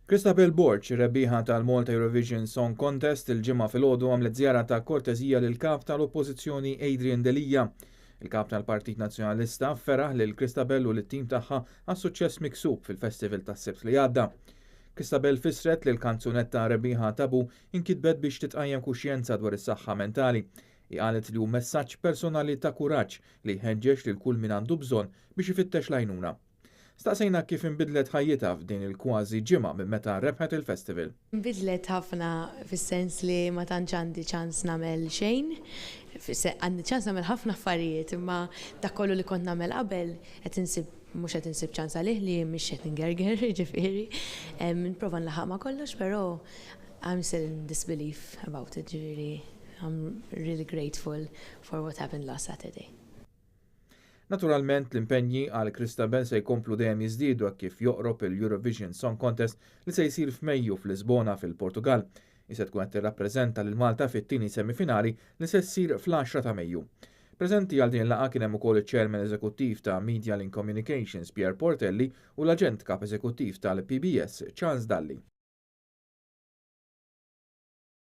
Christabel Borg, rebbieħa tal-Malta Eurovision Song Contest, il-Ġimgħa filgħodu għamlet żjara ta' kortesija lil kap tal-Oppożizzjoni Adrian Delia. Il-kap tal-Partit Nazzjonalista feraħ lil Christabel u lit-tim tagħha għas-suċċess miksub fil-festival tas-Sibt li għadda. Christabel fissret li l-kanzunetta rebbieħa "Taboo" inkitbet biex titqajjem kuxjenza dwar is-saħħa mentali. Qalet li hu messaġġ personali ta' kuraġġ li jħeġġeġ lil kull min għandu bżonn biex ifittex l-għajnuna. Staqsejna kif inbidlet ħajjitha f'din il-kważi ġimgħa minn meta rebħet il-festival. Nbidlet ħafna fis-sens li ma tantx għandi ċans nagħmel xejn. Għandi ċans nagħmel ħafna affarijiet, imma dak kollu li kont nagħmel qabel qed insib mhux qed insib ċans għalih, li mhix qed ingerger, ġifieri. Nprova nlaħaq ma' kollox, però I'm still in disbelief about it, ġifieri I'm really grateful for what happened last Saturday. Naturalment, l-impenji għal Christabel se jkomplu dejjem jiżdiedu kif joqrob il-Eurovision Song Contest li se jsir f'Mejju f'Lisbona fil-Portugal. Hi se tkun qed tirrappreżenta lil Malta fit-tieni semifinali li se ssir fl-10 ta' Mejju. Preżenti għal din il-laqgħa kien hemm ukoll iċ-Chairman Eżekuttiv ta' Media Link Communications Pierre Portelli u l-Aġent Kap Eżekuttiv tal-PBS Charles Dalli.